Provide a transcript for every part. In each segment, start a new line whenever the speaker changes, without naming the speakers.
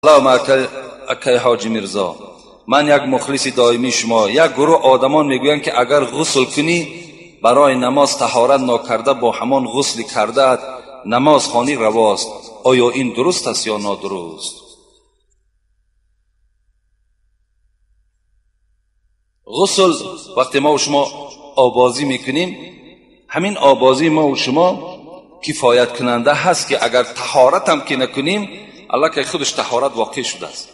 Салом акай Ҳоҷи Мирзо, ман як мухлиси доимии шумо. Як гурӯҳ одамон мегӯянд, ки агар ғусл кунӣ барои намоз таҳорат нокарда бо ҳамон ғусли кардаат намоз хонӣ равост. Оё ин дуруст аст ё нодуруст? Ғусл вақте мо шумо обозӣ мекунем, ҳамин обозии мо шумо кифоят кунанда ҳаст, ки агар таҳорат ҳам ки накунем, аллакай худаш таҳорат воқеъ шудааст.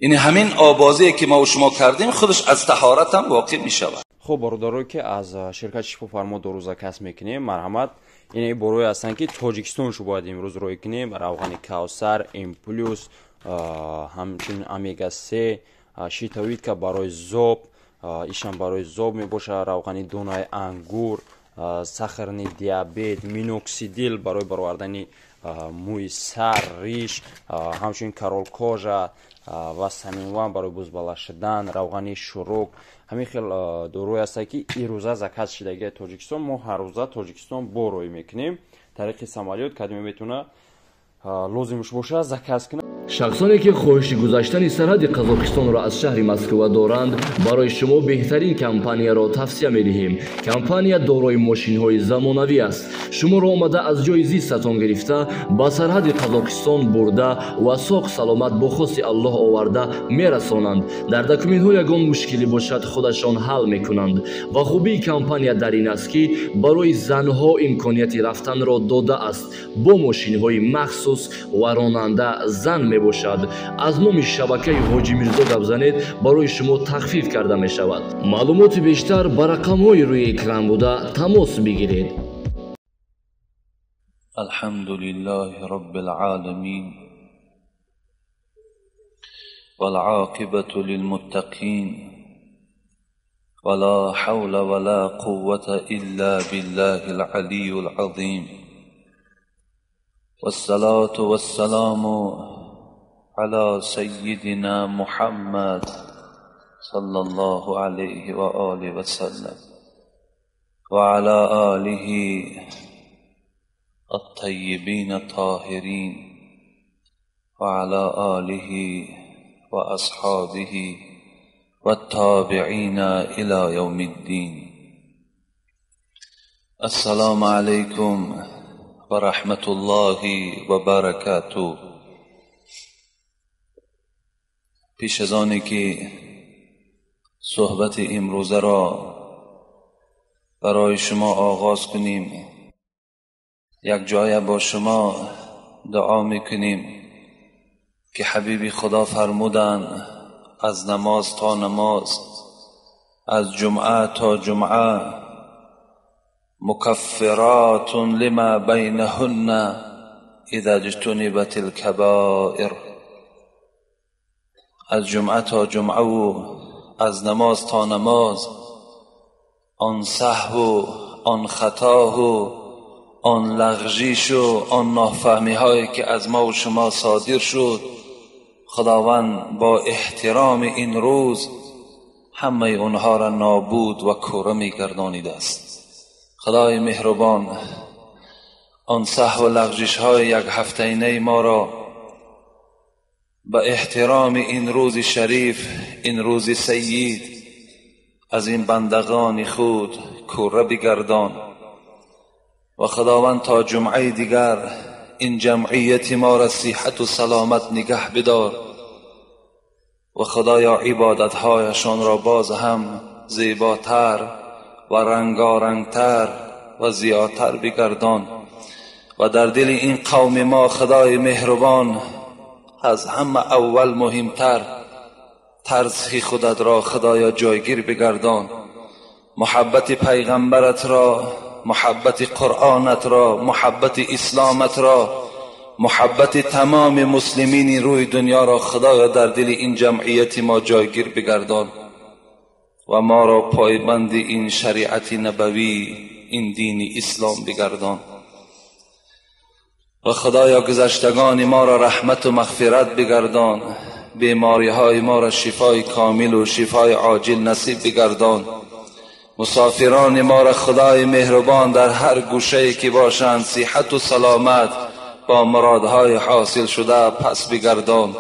Яъне ҳамин обозие ки мо шумо кардем, худаш аз таҳорат ҳам воқеъ мешавад.
Хуб, бародаро, ки аз ширкати Шифофармо дору заказ мекунем, марҳамат. Ин борое ҳастанд, ки Тоҷикистон шу бояд имрӯз рӯй кунем. Равғани Кавсар, М плюс, ҳамчунин омега 3, щитовидка барои зоб, ишам барои зоб мебошад, равғани донаи ангур, сахарный диабет, миноксидил барои баровардани мӯи сар, риш, ҳамчунин корол кожа ва саминван барои бузбала шудан, равғани шурук. Ҳамин хел доруе ҳастанд, ки ирӯза заказ шидагии Тоҷикистон. Мо ҳаррӯза Тоҷикистон бо рӯй мекунем тариқи самолёт. Кадоме метавона лозимш бошад, заказ кунад.
Шахсоне ки хоҳиши гузаштани сарҳади Қазоқистонро аз шаҳри Москва доранд, барои шумо беҳтарин компанияро тавсия медиҳем. Компания дорои мошинҳои замонавӣ аст. Шуморо омада аз ҷои зистатон гирифта, ба сарҳади Қазоқистон бурда ва соғ саломат бо хости Аллоҳ оварда мерасонанд. Дар документҳо ягон мушкилӣ бошад, худашон ҳал мекунанд. Ва хубии компания дар ин аст, ки барои занҳо имконияти рафтанро додааст бо мошинҳои махсус ва ронанда зан мебошад. Аз номи шабакаи Ҳоҷи Мирзо гап занед, барои шумо тахфиф карда мешавад. Маълумоти бештар ба рақамҳои рӯи экран буда тамос бигиред.
الحمد لله رب العالمين، والعاقبة للمتقين، ولا حول ولا قوة إلا بالله العلي العظيم، والصلاة والسلام على سيدنا محمد صلى الله عليه وآله وسلم وعلى آله الطيبين الطاهرين وعلى آله وأصحابه والتابعين إلى يوم الدين. السلام عليكم ورحمة الله وبركاته. پیش از آنی که صحبت امروزه را برای شما آغاز کنیم، یک جای با شما دعا میکنیم که حبیب خدا فرمودن از نماز تا نماز، از جمعه تا جمعه، مکفرات لما بینهن اذا اجتنبت الکبائر. از جمعه تا جمعه و از نماز تا نماز، آن سهو و آن خطا و آن لغزش و آن نافهمی هایی که از ما و شما صادر شد، خداوند با احترام این روز همه اونها را نابود و کوره می گردانیده است. خدای مهربان آن سهو و لغزش های یک هفته ما را به احترام این روز شریف، این روز سید، از این بندگان خود کوره بگردان و خداوند تا جمعه دیگر این جمعیت ما را صحت و سلامت نگه بدار و خدایا عبادتهایشان را باز هم زیباتر و رنگارنگتر و زیادتر بگردان و در دل این قوم ما خدای مهربان از همه اول مهمتر ترس خودت را خدایا جایگیر بگردان، محبت پیغمبرت را، محبت قرآنت را، محبت اسلامت را، محبت تمام مسلمین روی دنیا را خدایا در دل این جمعیت ما جایگیر بگردان و ما را پایبند این شریعت نبوی، این دین اسلام بگردان و خدایا گذشتگان ما را رحمت و مغفرت بگردان، بیماری های ما را شفای کامل و شفای عاجل نصیب بگردان، مسافران ما را خدای مهربان در هر گوشه که باشند صحت و سلامت با مرادهای حاصل شده پس بگردان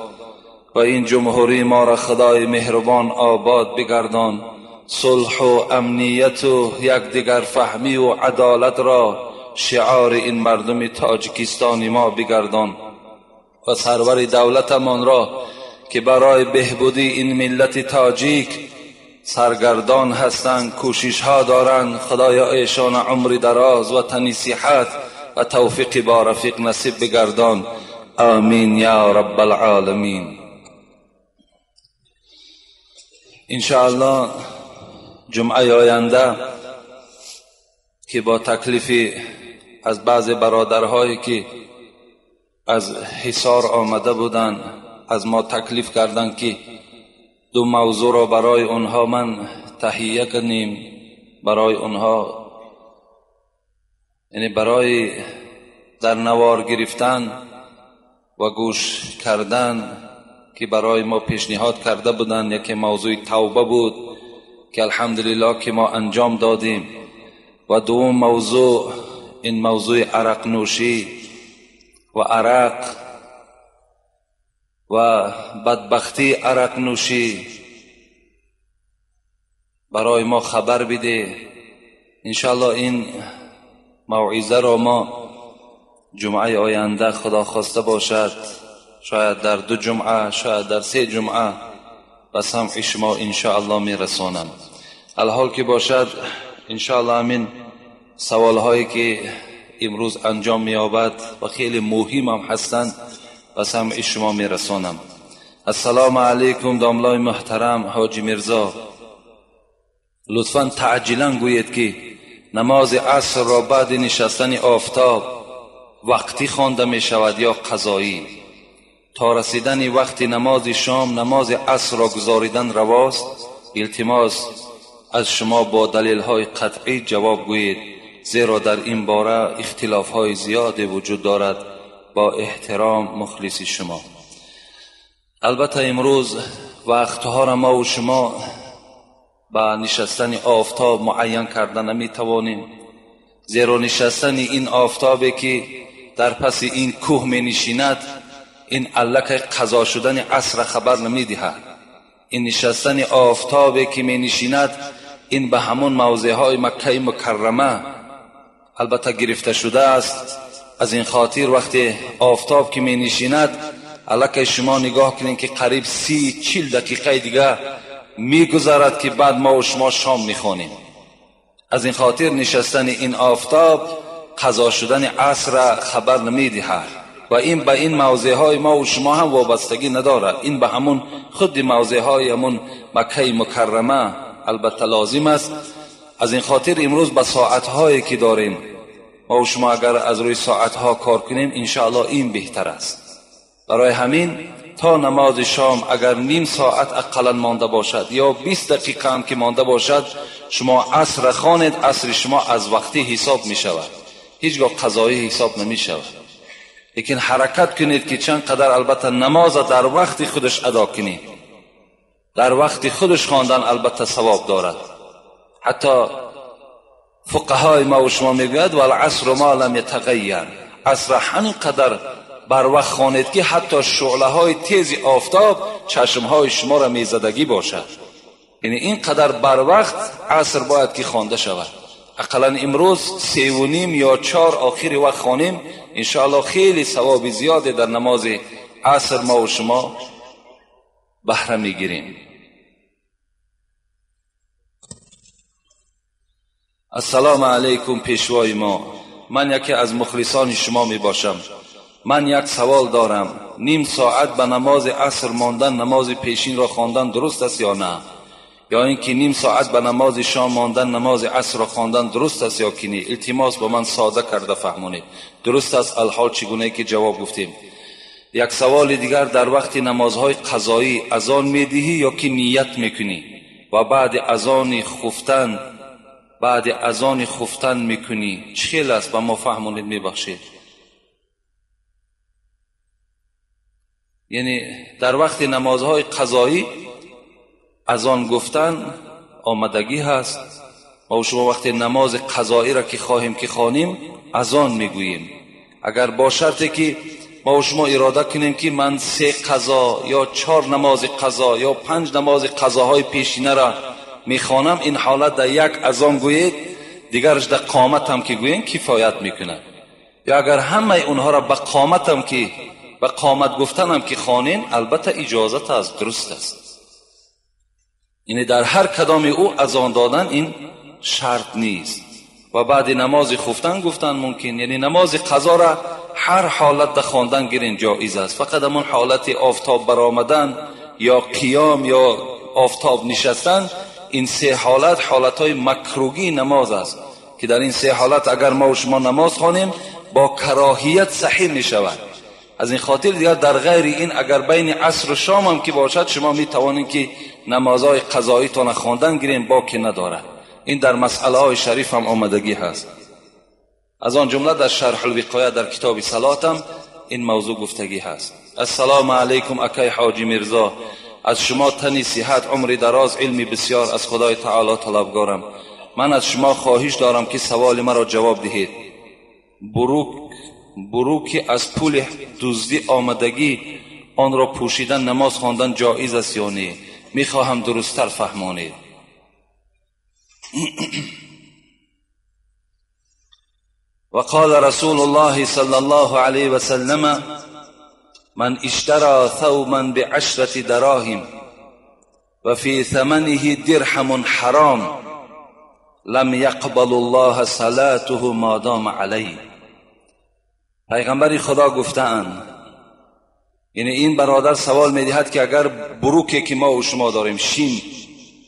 و این جمهوری ما را خدای مهربان آباد بگردان. صلح و امنیت و یکدیگر فهمی و عدالت را شعار این مردم تاجیکستان ما بگردان و سرور دولتمان را که برای بهبودی این ملت تاجیک سرگردان هستند، کوشش ها دارند، خدایا ایشان عمر دراز و تنی صحت و توفیق با رفیق نصیب بگردان. آمین یا رب العالمین. انشاءالله جمعه آینده که با تکلیف از بعض برادرهایی که از حصار آمده بودند از ما تکلیف کردند که دو موضوع را برای آنها من تهیه کنیم، برای آنها یعنی برای در نوار گرفتن و گوش کردن که برای ما پیشنهاد کرده بودند. یکی موضوع توبه بود که الحمدلله که ما انجام دادیم، و دوم موضوع این موضوع عرق نوشی و عرق و بدبختی عرق نوشی برای ما خبر بده. انشاءالله این موعظه را ما جمعه آینده خدا خواسته باشد، شاید در 2 جمعه، شاید در 3 جمعه به سمع شما انشاءالله میرسانم. الحال که باشد انشاءالله همین سوال هایی که امروز انجام می‌یابد و خیلی مهم هم هستند به سمع شما میرسانم. السلام علیکم داملای محترم حاجی میرزا، لطفاً تعجیلا گویید که نماز عصر را بعد نشستن آفتاب وقتی خوانده می شود یا قضایی؟ تا رسیدن وقت نماز شام نماز عصر را گذاریدن رواست؟ التماس از شما با دلیل های قطعی جواب گویید، زیرا در این باره اختلاف های زیادی وجود دارد. با احترام مخلص شما. البته امروز وقتها را ما و شما با نشستن آفتاب معین کردن نمی توانیم، زیرا نشستن این آفتابی که در پس این کوه می نشیند این علک قضا شدن عصر خبر نمی دهد. این نشستن آفتابی که می نشیند این به همون موضع های مکه مکرمه البته گرفته شده است. از این خاطر وقتی آفتاب که می نشیند علک شما نگاه کنید که قریب 30-40 دقیقه دیگه میگذرد که بعد ما و شما شام میخوانیم. از این خاطر نشستن این آفتاب قضا شدن عصر خبر نمیدهد و این به این موضع های ما و شما هم وابستگی ندارد. این به همون خود موضع های همون مکه مکرمه البته لازم است. از این خاطر امروز به ساعت هایی که داریم ما و شما اگر از روی ساعت ها کار کنیم انشاءالله این بهتر است. برای همین تا نماز شام اگر نیم ساعت اقلا مانده باشد یا 20 دقیقه هم که مانده باشد شما عصر خوانید، عصر شما از وقتی حساب می شود، هیچگاه قضایی حساب نمی شود. لیکن حرکت کنید که چند قدر البته نماز در وقت خودش ادا کنید، در وقت خودش خواندن البته ثواب دارد. حتی فقهای ما و شما میگوید والعصر ما لم یتغیر، عصر همین قدر بر وقت خوانید که حتی شعله های تیز آفتاب چشم های شما را میزدگی باشد. یعنی این قدر بر وقت عصر باید که خوانده شود. اقلا امروز 3:30 یا 4 آخر وقت خوانیم انشاءالله خیلی ثواب زیاد در نماز عصر ما و شما بهره میگیریم. السلام علیکم پیشوای ما، من یکی از مخلصان شما می باشم. من یک سوال دارم، نیم ساعت به نماز عصر ماندن نماز پیشین را خواندن درست است یا نه؟ یا اینکه نیم ساعت به نماز شام ماندن نماز عصر را خواندن درست است یا که نه؟ التماس به من ساده کرده فهمونید. درست است الحال چگونه که جواب گفتیم. یک سوال دیگر، در وقت نمازهای قضایی اذان میدهی یا که نیت میکنی و بعد اذان خفتن میکنی؟ چه است به ما فهمونید میبخشید. یعنی در وقت نمازهای قضایی اذان گفتن آمدگی هست. ما و شما وقتی نماز قضایی را که خواهیم که خوانیم اذان میگوییم. اگر با شرطی که ما و شما اراده کنیم که من 3 قضا یا 4 نماز قضا یا 5 نماز قضاهای پیشینه را میخوانم، این حالت در یک اذان گویید، دیگرش در قامت هم که گویین کفایت میکنه. یا اگر همه اونها را به قامت هم که به قامت گفتن هم که خوانین، البته اجازت از درست است. یعنی در هر کدام او اذان دادن این شرط نیست. و بعد نماز خفتن گفتن ممکن، یعنی نماز قضا را هر حالت در خواندن گیرین جایز است. فقط همون حالت آفتاب برآمدن یا قیام یا آفتاب نشستن، این 3 حالت حالتهای مکروهی نماز است که در این 3 حالت اگر ما و شما نماز خوانیم با کراهیت صحیح می شود. از این خاطر دیگر در غیر این اگر بین عصر و شام هم که باشد، شما می توانید که نمازهای قضایی تان خواندن گیرین، باکی ندارد. این در مسئله های شریف هم آمدگی هست. از آن جمله در شرح الوقایه در کتاب صلات هم این موضوع گفتگی هست. السلام علیکم اکای حاجی میرزا، از شما تنی صحت، عمری دراز، علمی بسیار از خدای تعالی طلبگارم. من از شما خواهش دارم که سوال مرا جواب دهید. بروک از پول دزدی آمدگی آن را پوشیدن نماز خواندن جایز است یا نه؟ میخواهم درستتر فهمانید. وقال رسول الله صلى الله عليه وسلم من اشترى ثوبا بعشرة دراهم وفي ثمنه درهم حرام لم يقبل الله صلاته ما دام عليه. پیغمبر خدا گفتند، یعنی این برادر سوال میدهد که اگر بروکی که ما و شما داریم، شین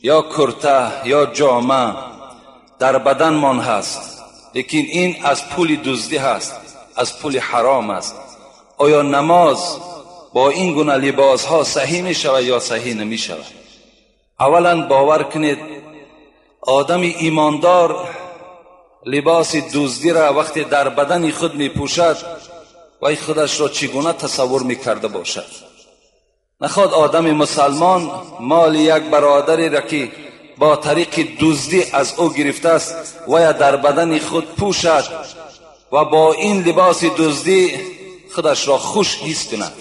یا کرته یا جامه در بدن مان هست، لیکن این از پول دزدی هست، از پول حرام است، آیا نماز با این گونه لباس ها صحیح می شود یا صحیح نمی شود؟ اولا باور کنید آدم ایماندار لباس دزدی را وقتی در بدن خود می پوشد و خودش را چگونه تصور می کرده باشد؟ نخواد آدم مسلمان مال یک برادری را که با طریق دزدی از او گرفته است و یا در بدن خود پوشد و با این لباس دزدی خودش را خوش حس کند.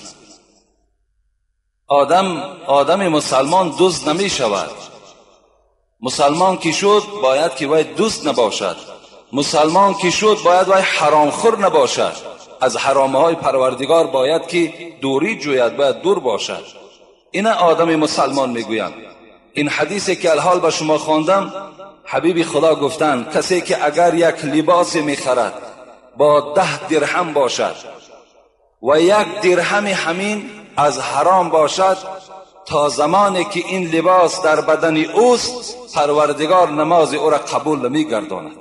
آدم مسلمان دزد نمی شود. مسلمان که شد باید که وی دزد نباشد. مسلمان که شد باید وی حرامخور نباشد. از حرامهای پروردگار باید که دوری جوید، باید دور باشد. این آدم مسلمان میگویند. این حدیثی که الحال به شما خواندم، حبیب خدا گفتند کسی که اگر یک لباس میخرد با 10 درهم باشد و 1 درهم همین از حرام باشد، تا زمانی که این لباس در بدن اوست پروردگار نماز او را قبول نمیگرداند.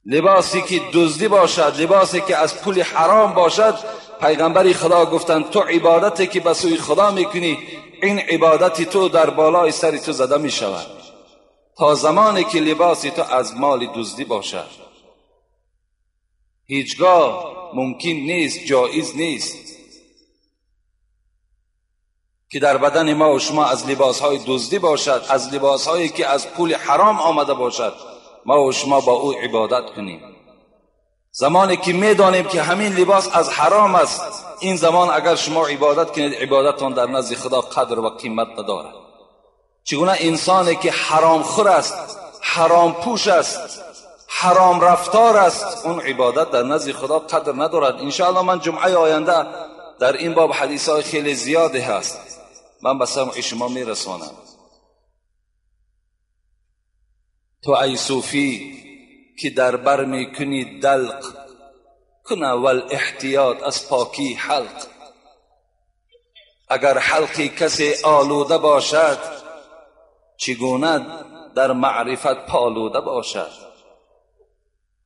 لباسی که دزدی باشد، لباسی که از پول حرام باشد، پیغمبر خدا گفتند تو عبادتی که به سوی خدا میکنی، این عبادت تو در بالای سر تو زده میشود تا زمانی که لباس تو از مال دزدی باشد. هیچگاه ممکن نیست، جایز نیست که در بدن ما و شما از لباسهای دزدی باشد، از لباسهایی که از پول حرام آمده باشد، ما و شما با او عبادت کنیم. زمانی که میدانیم که همین لباس از حرام است، این زمان اگر شما عبادت کنید، عبادتان در نزد خدا قدر و قیمت ندارد. چگونه انسانی که حرام خور است، حرام پوش است، حرام رفتار است، اون عبادت در نزد خدا قدر ندارد. انشاءالله من جمعه آینده در این باب حدیث های خیلی زیادی هست، من به سمع شما میرسانم. تو ای صوفی که در بر میکنی دلق، کن اول احتیاط از پاکی حلق. اگر حلقی کسی آلوده باشد، چگونه در معرفت پالوده باشد؟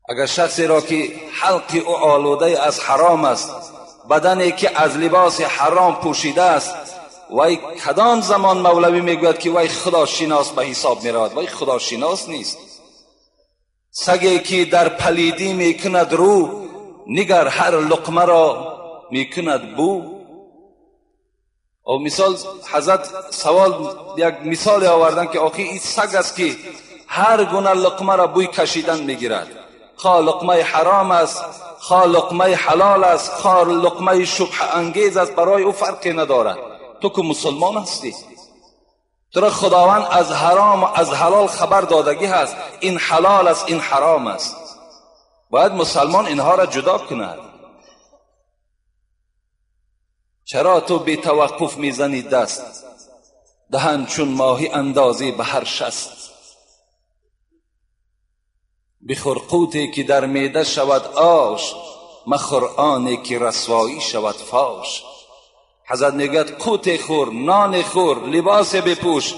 اگر شخصی را که حلق او آلوده از حرام است، بدنی که از لباس حرام پوشیده است، وی کدام زمان مولوی میگوید که وی خداشناس به حساب میرود؟ وی خداشناس نیست. سگی که در پلیدی میکند رو، نگر هر لقمه را میکند بو. او مثال حضرت سوال یک مثال آوردن که آخی این سگ است که هر گونه لقمه را بوی کشیدن میگیرد، خواه لقمه حرام است، خواه لقمه حلال است، خواه لقمه شبهه انگیز است، برای او فرقی ندارد. تو که مسلمان هستی، تو را خداوند از حرام و از حلال خبر دادگی هست. این حلال است، این حرام است. باید مسلمان اینها را جدا کند. چرا تو بی توقف میزنی دست، دهن چون ماهی اندازی به هر شست؟ بخور قوتی که در معده شود آش، مخور آنی که رسوایی شود فاش. حضرت میگوید قوت خور، نان خور، لباس بپوش،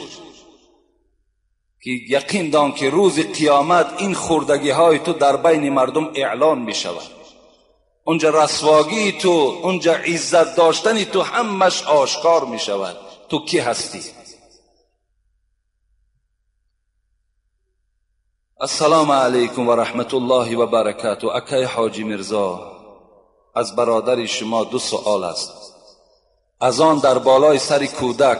که یقین دان که روز قیامت این خوردگی های تو در بین مردم اعلان می شود. اونجا رسواگی تو، اونجا عزت داشتن تو همش آشکار می شود. تو کی هستی؟ السلام علیکم و رحمت الله و برکاته. اکای حاجی میرزا، از برادر شما دو سوال است. اذان در بالای سر کودک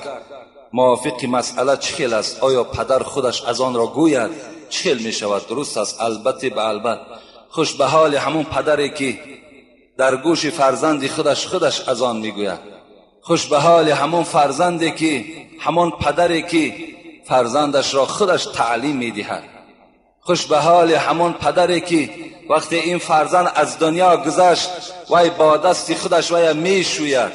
موافق مسئله چخیل است؟ آیا پدر خودش اذان را گوید چخیل می شود؟ درست است؟ البته به البته. خوش به حال همون پدری که در گوش فرزند خودش اذان میگوید. خوش به حال همون فرزندی که، همون پدری که فرزندش را خودش تعلیم میدهد. خوش به حال همون پدری که وقتی این فرزند از دنیا گذشت وی با دست خودش وی میشوید.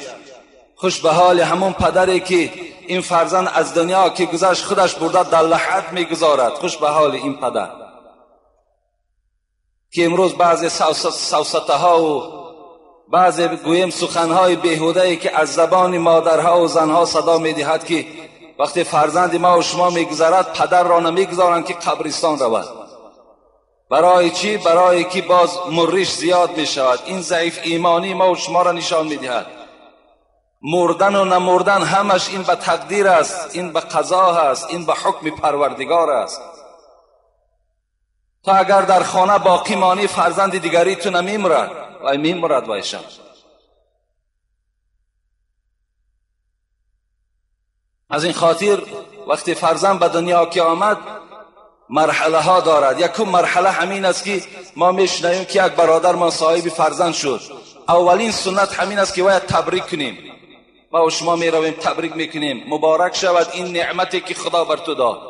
خوش به حال همون پدری که این فرزند از دنیا که گذشت خودش برده در لحد میگذارد. خوش به حال این پدر که امروز بعضی سوسطه ها و بعضی گویم سخنهای بیهوده که از زبان مادرها و زنها صدا میدهد که وقتی فرزند ما و شما میگذرد پدر را نمیگذارند که قبرستان رود. برای چی؟ برای که باز مرش زیاد میشود. این ضعیف ایمانی ما و شما را نشان میدهد. مردن و نمردن همش این به تقدیر است، این به قضا است، این به حکم پروردگار است. تا اگر در خانه باقی مانی فرزند دیگری تو نمیمرد و میمرد وایشم. از این خاطر وقتی فرزند به دنیا که آمد مرحله ها دارد. یکم مرحله همین است که ما میشنویم که یک برادر ما صاحب فرزند شد. اولین سنت همین است که باید تبریک کنیم. ما و شما میرویم تبریک میکنیم، مبارک شود این نعمتی که خدا بر تو داد،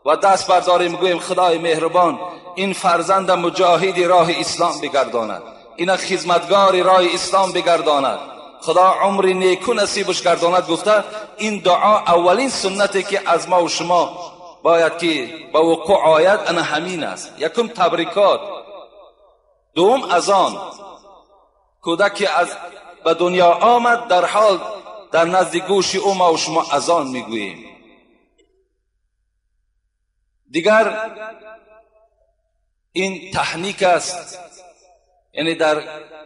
و دست برداریم میگوییم خدای مهربان این فرزند مجاهد راه اسلام بگرداند، این خدمتگار راه اسلام بگرداند، خدا عمر نیکو نصیبش گرداند. گفته این دعا اولین سنتی که از ما و شما باید که به وقوع آید انا همین است. یکم تبریکات، دوم اذان. کودک از به دنیا آمد در حال در نزد گوش او ما و شما اذان میگوییم. دیگر این تحنیک است، یعنی در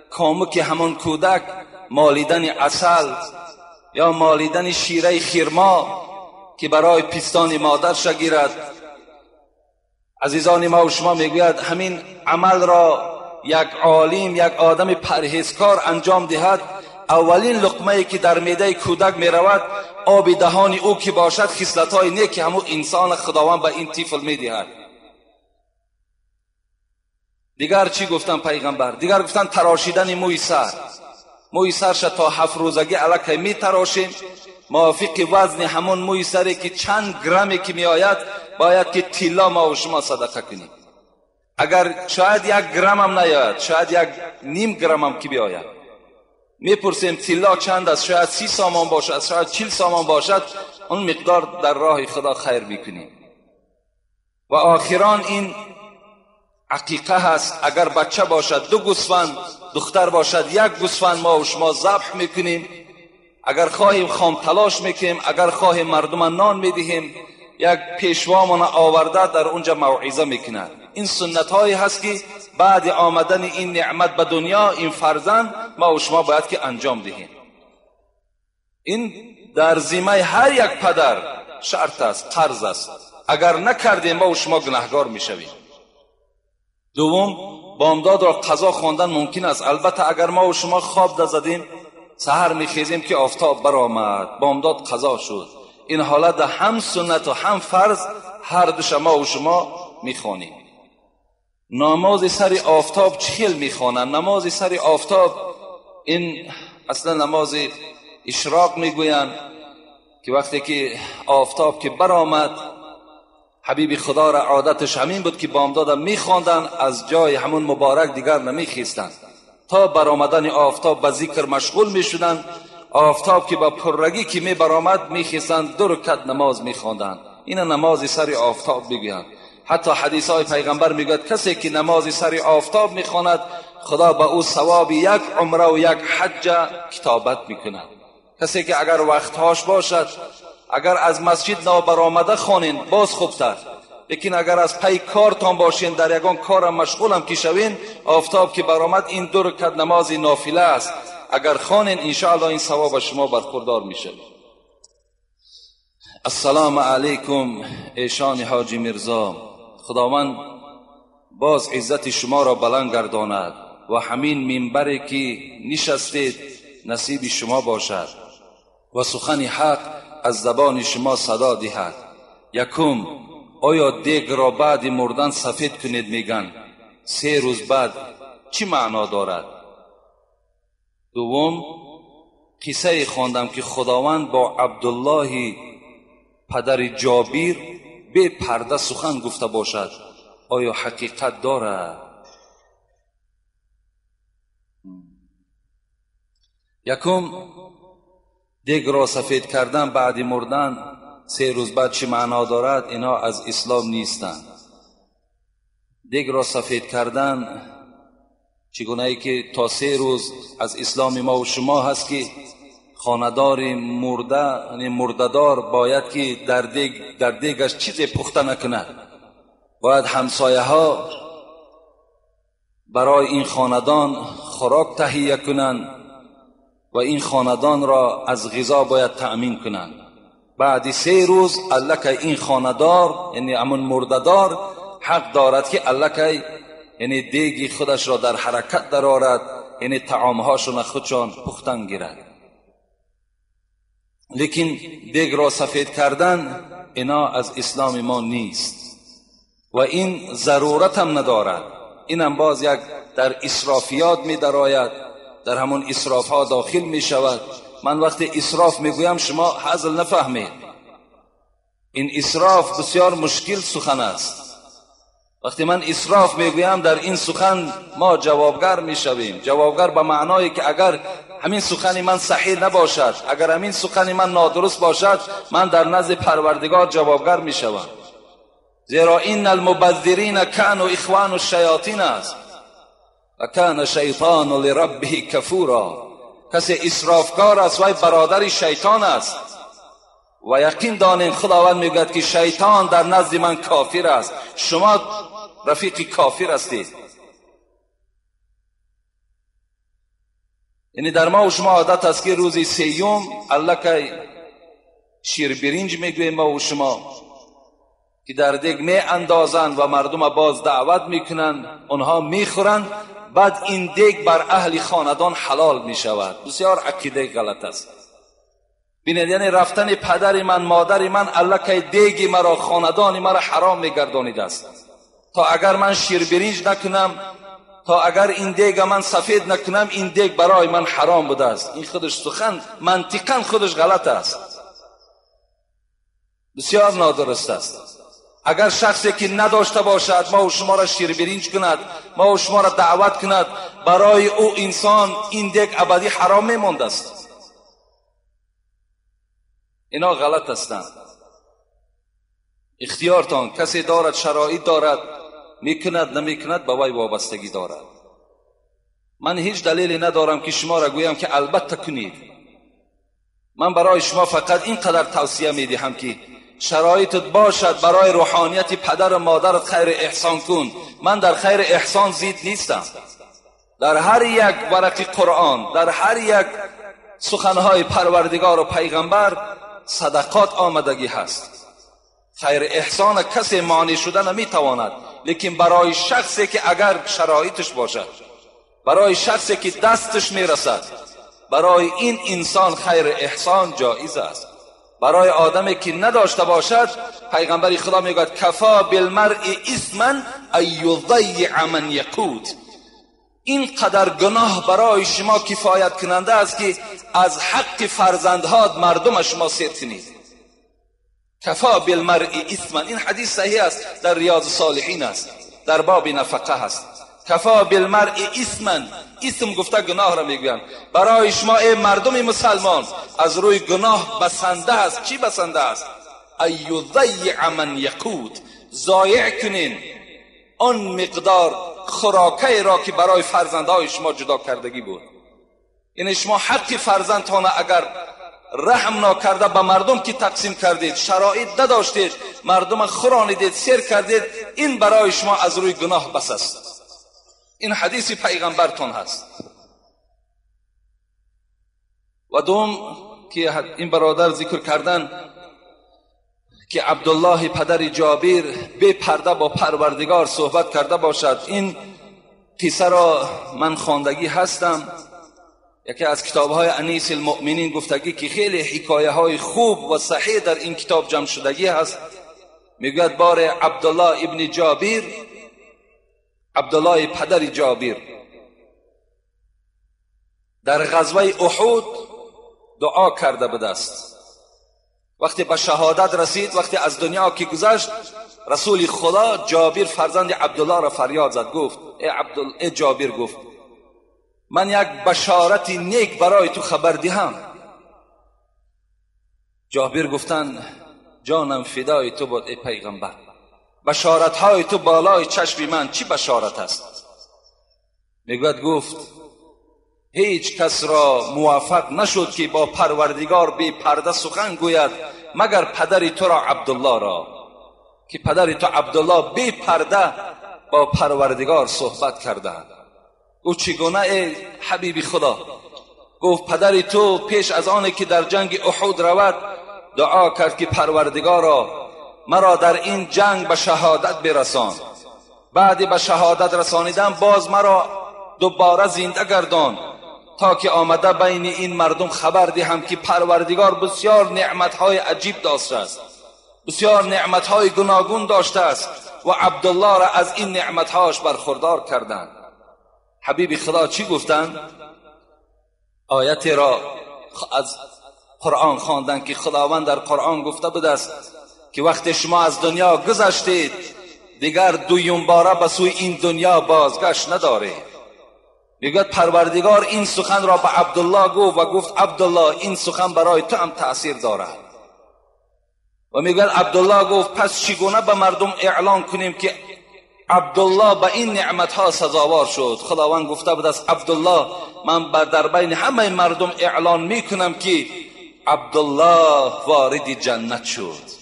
کامک همان کودک مالیدن عسل یا مالیدن شیره خرما که برای پستان مادر شگیرد. عزیزان ما و شما میگوید همین عمل را یک عالم، یک آدم پرهیزکار انجام دهد، اولین لقمه که در معده کودک میرود آب دهان او که باشد خصلت‌های نیک همون انسان خداوند به این طفل میدهد. دیگر چی گفتن پیغمبر؟ دیگر گفتن تراشیدن موی سر. موی سرش تا 7 روزگی الکی می تراشیم، موافق وزن همون موی سری که چند گرمی که می آید باید که طلا ما و شما صدقه کنیم. اگر شاید 1 گرم هم نیاید، شاید 1.5 گرم هم که بیاید. میپرسیم طلا چند است؟ شاید 30 سامان باشد، شاید 40 سامان باشد. اون مقدار در راه خدا خیر میکنیم. و آخران این عقیقه هست. اگر بچه باشد 2 گوسفند، دختر باشد 1 گوسفند ما و شما ذبح میکنیم. اگر خواهیم خام تلاش میکنیم، اگر خواهیم مردم نان میدهیم. یک پیشوامان آورده در اونجا موعظه میکند. این سنت هایی هست که بعد آمدن این نعمت به دنیا، این فرزند، ما و شما باید که انجام دهیم. این در ذمه هر یک پدر شرط است، قرض است. اگر نکردیم ما و شما گناهگار میشویم. دوم، بامداد را قضا خواندن ممکن است. البته اگر ما و شما خواب زدیم، سحر میخیزیم که آفتاب برآمد، بامداد قضا شد. این حالت هم سنت و هم فرض، هر دو ما و شما میخوانیم. Намози сари офтоб чӣ хел мехонанд? Намози сари офтоб ин асло намози ишроқ мегӯянд ки вақте ки офтоб ки баромад, ҳабиби худо ра одаташ ҳамин буд ки бомдода мехонданд, аз ҷои ҳамун муборак дигар намехестанд то баромадани офтоб ба зикр машғул мешуданд. Офтоб ки ба пуррагӣ ки мебаромад мехестанд, ду ракат намоз мехонданд. Ина намози сари офтоб мегӯянд. Ҳатто ҳадисҳои пайғамбар мегӯяд касе ки намози сари офтоб мехонад, худо ба ӯ савоби як умра ва як ҳаҷҷа китобат мекунад. Касе ки агар вақтҳош бошад, агар аз масҷид нобаромада хонен боз хубтар, лекин агар аз пай кортон бошен, дар ягон корам машғулам ки шавен, офтоб ки баромад ин ду ракат намози нофила аст, агар хонен иншоаллоҳ ин савоб аз шумо бархурдор мешавад. Ассалому алайкум эшони ҳоҷи Мирзо, худованд боз иззати шуморо баланд гардонад ва ҳамин минбаре ки нишастед насиби шумо бошад ва сухани ҳақ аз забони шумо садо диҳад. Якум, оё дегро баъди мурдан сафед кунед меган? 3 рӯз баъд чӣ маъно дорад? Дуввум, қиссае хондам ки худованд бо Абдуллоҳи падари Ҷобир бепарда сухан гуфта бошад, оё ҳақиқат дорад? Якум, дегро сафед кардан баъди мурдан 3 рӯз баъд чӣ маъно дорад? Инҳо аз ислом нестанд. Дегро сафед кардан чӣ гунае ки то 3 рӯз аз исломи мо ва шумо ҳаст ки хонадори мурда, яъне мурдадор бояд ки дар дегаш чизе пухта накунад. Бояд ҳамсояҳо барои ин хонадон хӯрок таҳия кунанд ва ин хонадонро аз ғизо бояд таъмин кунанд. Баъди 3 рӯз аллакай ин хонадор, яъне ҳамон мурдадор ҳақ дорад ки аллакай яъне деги худашро дар ҳаракат дарорад, яъне таомҳошона худшон пухтан гирад. Лекин дегро сафед кардан ино аз исломи мо нест ва ин зарурат ҳам надорад. Инам боз як дар исрофиёт медарояд, дар ҳамон исрофҳо дохил мешавад. Ман вақте исроф мегӯям шумо ҳазл нафаҳмед. Ин исроф бисёр мушкил сухан аст. Вақте ман исроф мегӯям дар ин сухан мо ҷавобгар мешавем. Ҷавобгар ба маъное ки агар ҳамин сухани ман саҳеҳ набошад, агар ҳамин сухани ман нодуруст бошад, ман дар назди Парвардигор ҷавобгар мешавам. Зеро инна алмубаззирина кану ихвану шаятин аст ва кана шайтону лираббиҳи кафура. Касе исрофкор аст вай бародари шайтон аст. Ва яқин донем Худованд мегӯяд ки шайтон дар назди ман кофир аст, шумо рафиқи кофир ҳастед. Яъне дар мо ва шумо одат аст ки рӯзи сеюм аллакай ширбиринҷ мегӯем мо ва шумо, ки дар дег меандозанд ва мардума боз даъват мекунанд, онҳо мехӯранд, баъд ин дег бар аҳли хонадон ҳалол мешавад. Бисёр ақидаи ғалат аст. Бинед, яъне рафтани падари ман, модари ман аллакай деги маро, хонадони маро ҳаром мегардонидааст. То агар ман ширбиринҷ накунам, то агар ин дега ман сафед накунам, ин дег барои ман ҳаром будааст. Ин худаш сухан мантиқан худаш ғалат аст, бисёр нодуруст аст. Агар шахсе ки надошта бошад мо шуморо ширбиринҷ кунад, мо шуморо даъват кунад, барои ӯ инсон ин дег абадӣ ҳаром мемондааст. Ино ғалат ҳастанд. Ихтиёртон касе дорад, шароит дорад, мекунад, намекунад, ба вай вобастагӣ дорад. Ман ҳеҷ далеле надорам ки шуморо гӯям ки албатта кунед. Ман барои шумо фақат ин қадар тавсия медиҳам ки шароитат бошад барои рӯҳонияти падару модарат хайри эҳсон кун. Ман дар хайри эҳсон зид нестам. Дар ҳар як варақи Қуръон, дар ҳар як суханҳои Парвардигору пайғамбар садақот омадагӣ ҳаст. Хайри эҳсон касе монеъ шуда наметавонад, лекин барои шахсе ки агар шароиташ бошад, барои шахсе ки дасташ мерасад, барои ин инсон хайри эҳсон ҷоиз аст. Барои одаме ки надошта бошад, пайғамбари Худо мегӯяд кафа билмаръи исман ان یضیع من یقوت. این قدر گناه برای شما کفایت کننده است که از حق فرزندها مردم شما سیر کنید. کفا بالمرء اثما. این حدیث صحیح است، در ریاض صالحین است، در باب نفقه هست. کفا بالمرء اثما، اسم گفته گناه را میگویند. برای شما ای مردم مسلمان از روی گناه بسنده است. چی بسنده است؟ ان یضیع من یقوت، ضایع کنین آن مقدار خوراکه را که برای فرزندهای شما جدا کردگی بود. یعنی شما حق فرزندتان اگر رحم ناکرده به مردم که تقسیم کردید، شرایط نداشتید، مردم خورانیدید، سیر کردید، این برای شما از روی گناه بس است. این حدیث پیغمبرتان هست. و دوم که این برادر ذکر کردن که عبدالله پدر جابر بی پرده با پروردگار صحبت کرده باشد، این قصه را من خواندگی هستم. یکی از کتاب‌های انیس المؤمنین گفتگی که خیلی حکایه های خوب و صحیح در این کتاب جمع شدگی هست. میگوید بار عبدالله ابن جابر، عبدالله پدر جابر، در غزوه احد دعا کرده بوده است. وقتی به شهادت رسید، وقتی از دنیا که گذشت، رسول خدا جابر فرزند عبدالله را فریاد زد، گفت ای جابر، گفت من یک بشارت نیک برای تو خبر دهم. جابر گفتن جانم فدای تو باد ای پیغمبر، بشارت های تو بالای چشم من، چی بشارت است؟ میگوید گفت هیچ کس را موفق نشد که با پروردگار بی پرده سخن گوید مگر پدر تو را عبدالله را، که پدر تو عبدالله بی پرده با پروردگار صحبت کرده. او چگونه ای حبیبی خدا؟ گفت پدر تو پیش از آن که در جنگ احد رود دعا کرد که پروردگارا مرا در این جنگ به شهادت برسان، بعد به شهادت رسانیدن باز مرا دوباره زنده گردان تا که آمده بین این مردم خبر دهم که پروردگار بسیار نعمتهای عجیب داشته است، بسیار نعمتهای گوناگون داشته است و عبدالله را از این نعمتهاش برخوردار کردند. حبیب خدا چی گفتند؟ آیت را از قرآن خواندند که خداوند در قرآن گفته بوده است که وقتی شما از دنیا گذشتید دیگر دویم باره به سوی این دنیا بازگشت ندارید. میگوید پروردگار این سخن را به عبدالله گفت و گفت عبدالله این سخن برای تو هم تأثیر دارد. و میگوید عبدالله گفت پس چگونه به مردم اعلان کنیم که عبدالله به این نعمتها سزاوار شد؟ خداوند گفته بود است عبدالله من در بین همه مردم اعلان میکنم که عبدالله وارد جنت شد.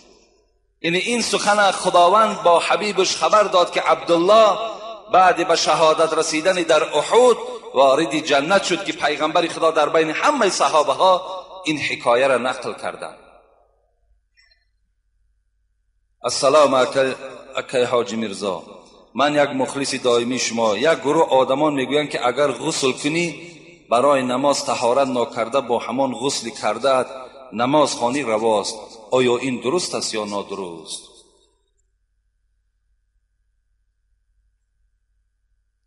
یعنی این سخن خداوند با حبیبش خبر داد که عبدالله بعد به شهادت رسیدن در احد وارد جنت شد که پیغمبر خدا در بین همه صحابه ها این حکایه را نقل کردند. السلام اکی حاجی میرزا، من یک مخلص دائمی شما. یک گروه آدمان میگویند که اگر غسل کنی برای نماز طهارت ناکرده با همان غسل کرده نماز خوانی رواست، آیا این درست است یا نادرست؟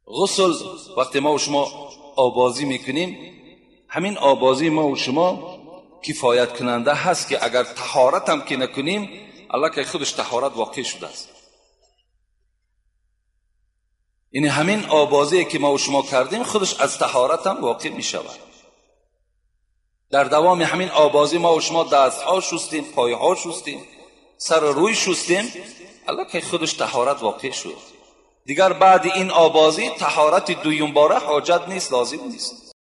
غسل وقتی ما و شما آبازی میکنیم، همین آبازی ما و شما کفایت کننده هست که اگر طهارت هم که نکنیم الله که خودش طهارت واقع شده است. یعنی همین آبازی که ما و شما کردیم خودش از طهارت هم واقع می شود. در دوام همین آبازی ما و شما دستها شستیم، پایها شستیم، سر روی شستیم، الله که خودش طهارت واقع شد. دیگر بعد این آبازی طهارت دویم باره حاجت نیست، لازم نیست.